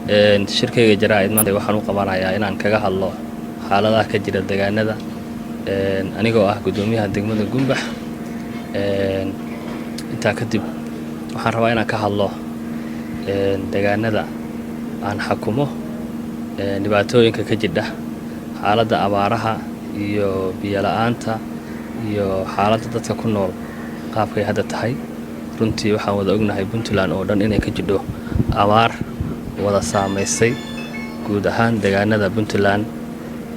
Shirkayga jaraa'id maanta waxaan u qabanayaa inaan kaga hadlo xaaladaha ka jira deegaanada, anigoo ah guddoomiyaha degmada Gumbax. Intaa kadib waxaan rabaa inaan ka hadlo deegaanada aan xakumo, dhibaatooyinka ka jidha, xaaladda abaaraha iyo biyo la-aanta iyo xaaladda dadka ku nool qaabkay hadda tahay. Runtii waxaan wada ognahay Puntland oo dhan inay ka jidho abaar wada saamaysay guud ahaan deegaanada Puntland,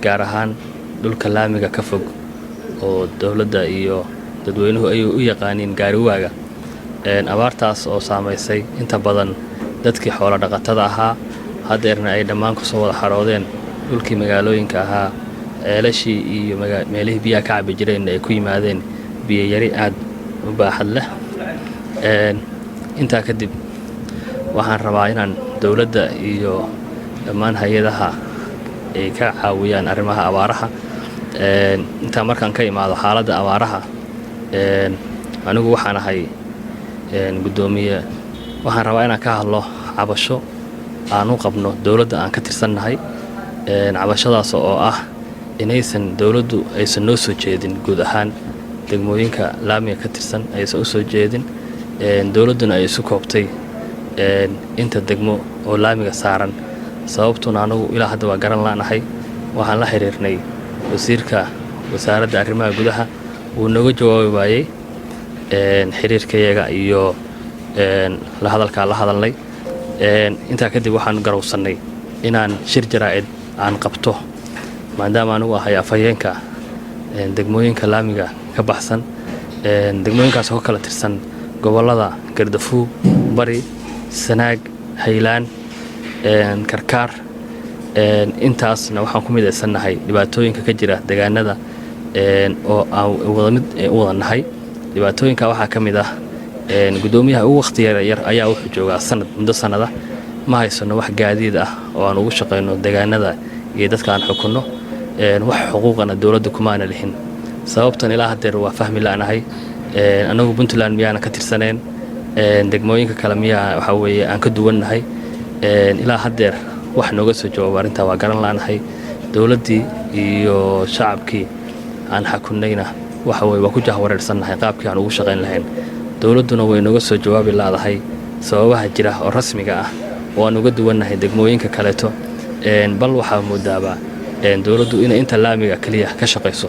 gaar ahaan dhulka laamiga ka fog oo dowladda iyo dadweynuhu ay u yaqaaniin gaariwaaga. Abaartaas oo saamaysay inta badan dadkii xoolo dhaqatada ahaa, haddeerna ay dhammaan kusoo wada xaroodeen dhulkii magaalooyinka ahaa, ceelashii iyo meelihii biyaha ka cabi jireenna ay ku yimaadeen biyo yari aad u baaxad leh. Intaa kadib waxaan rabaa inaan dowladda iyo dhammaan hay-adaha ay ka caawiyaan arrimaha abaaraha. Intaa markaan ka imaado xaaladda abaaraha, anigu waxaan ahay guddoomiye. Waxaan rabaa inaan ka hadlo cabasho aan u qabno dowladda aan ka tirsannahay, cabashadaas oo ah inaysan dowladdu aysan noo soo jeedin, guud ahaan degmooyinka laamiga ka tirsan aysan u soo jeedin, dowladduna ay isu koobtay inta degmo oo laamiga saaran. Sababtuna anagu ilaa hadda waa garan la'nahay. Waxaan la xiriirnay wasiirka wasaaradda arrimaha gudaha, wuu nooga jawaabi waayey xiriirkayaga iyo la hadalkaa la hadalnay. Intaa kadib waxaan garowsannay inaan shir jaraa'id aan qabto, maadaama anigu ahay afhayeenka degmooyinka laamiga ka baxsan, degmooyinkaas oo ka kala tirsan gobollada Gardafuu, Bari, Sanaag, Haylaan, Karkaar. Intaasna waxaan ku midaysannahay dhibaatooyinka ka jira deegaanada oo aan wada mid u wada nahay. Dhibaatooyinka waxaa ka mid ah guddoomiyaha ugu waqti yar ayaa wuxuu joogaa sanad, muddo sanada ma haysano wax gaadiid ah oo aan ugu shaqayno deegaanada iyo dadka aan xukunno. Wax xuquuqana dowladda kumaana lihin. Sababtan ilaa haddeer waa fahmi la'nahay. Anagu Puntland miyaana ka tirsaneen? Degmooyinka kale miyaa waxaa weeye aan ka duwannahay? Ilaa haddeer wax nooga soo jawaabo arrintaa waa garan la'nahay. Dowladdii iyo shacabkii aan xakunnayna waxa weye waa ku jahwareersannahay qaabkii aan ugu shaqayn lahayn. Dowladduna way nooga soo jawaabi la'dahay sababaha jira oo rasmiga ah oo aan uga duwannahay degmooyinka kaleeto. Bal waxaa moodaaba dowladdu inay inta laamiga keliya ka shaqayso,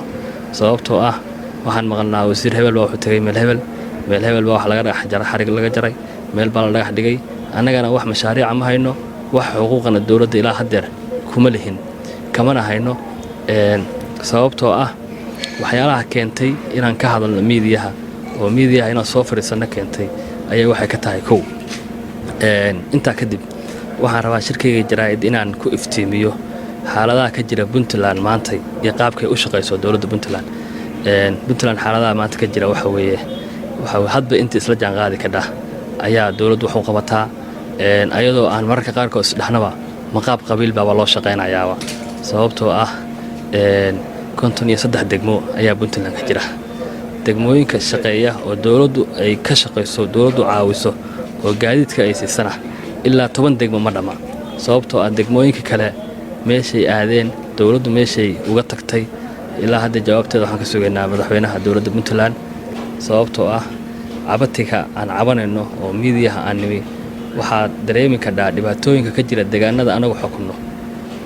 sababtoo ah waxaan maqalnaa wasiir hebel baa wuxuu tegay meel hebel, meel hebel baa wax laga dhagax jaray, xarig laga jaray, meel baa la dhagax dhigay. Annagana wax mashaariica ma hayno, wax xuquuqana dowladda ilaa haddeer kuma lihin, kamana hayno. Sababtoo ah waxyaalaha keentay inaan ka hadalno miidiyaha oo miidiyaha inaan soo fadhiisanno keentay ayay waxay ka tahay kow. Intaa kadib waxaan rabaa shirkayga jaraa'id inaan ku iftiimiyo xaaladaha ka jira Puntland maantay iyo qaabkay u shaqayso dowladda Puntland. Puntland xaaladaha maanta ka jira waxa weeye waxa hadba inta isla jaanqaadi kadhah ayaa dowladdu wax u qabataa, ayadoo aan mararka qaarkood isdhexnaba maqaab qabiil baaba loo shaqaynayaaba, sababtoo ah 53 degmo ayaa Puntland ka jira. Degmooyinka shaqeeya oo dowladdu ay ka shaqayso, dowladdu caawiso oo gaadiidka ay siisana ilaa 10 degmo ma dhamma, sababtoo ah degmooyinka kale meeshay aadeen, dowladdu meeshay uga tagtay, ilaa hadda jawaabteeda waxaan ka sugaynaa madaxweynaha dowladda Puntland. Sababtoo ah cabatinka aan cabanayno oo miidiyaha aan nimi, waxaad dareemi kadhaa dhibaatooyinka ka jira deegaanada anagu xukunno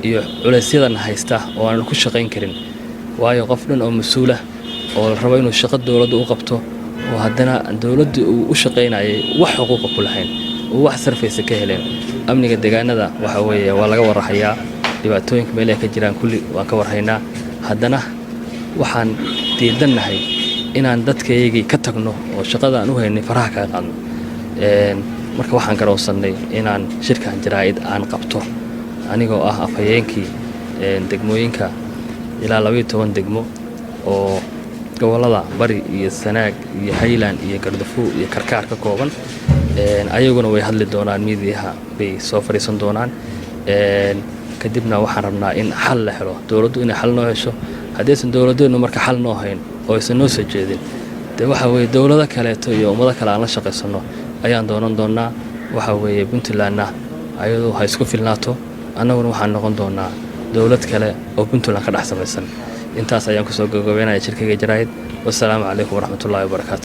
iyo culaysyadana haysta oo aanan ku shaqayn karin, waayo qof dhan oo mas-uulah oo la rabo inuu shaqo dowladda u qabto oo haddana dowladda uu u shaqaynayay wax xuquuqa ku lahayn oo wax sarfaysa ka heleen. Amniga deegaanada waxa weeye waa laga warhayaa, dhibaatooyinka meelahay ka jiraan kulli waan ka warhaynaa. Haddana waxaan diidannahay inaan dadkayagii ka tagno oo shaqada aan u haynay faraha kaga qaadno. Marka waxaan garowsannay inaan shirkan jaraa'id aan qabto, anigoo ah afhayeenkii degmooyinka ilaa 12 degmo oo gobollada Bari iyo Sanaag iyo Hayland iyo Gardafuu iyo Karkaar ka kooban. Ayaguna way hadli doonaan, miidiyaha bay soo fadhiisan doonaan. Kadibna waxaan rabnaa in xal la helo, dowladdu inay xal noo hesho. Haddaysan dowladeennu marka xal noo hayn oo aysan noo soo jeedin, dee waxa weeye dowlado kaleeto iyo ummado kale aan la shaqaysanno ayaan doonan doonnaa. Waxa weeye Puntlandna Ayadoo ha isku filnaato, annaguna waxaan noqon doonaa dowlad kale oo Puntland ka dhex samaysan. Intaas ayaan kusoo gabagabeynaya shirkayga jaraa'id. Wasalaamu calaykum waraxmatullahi wabarakaatu.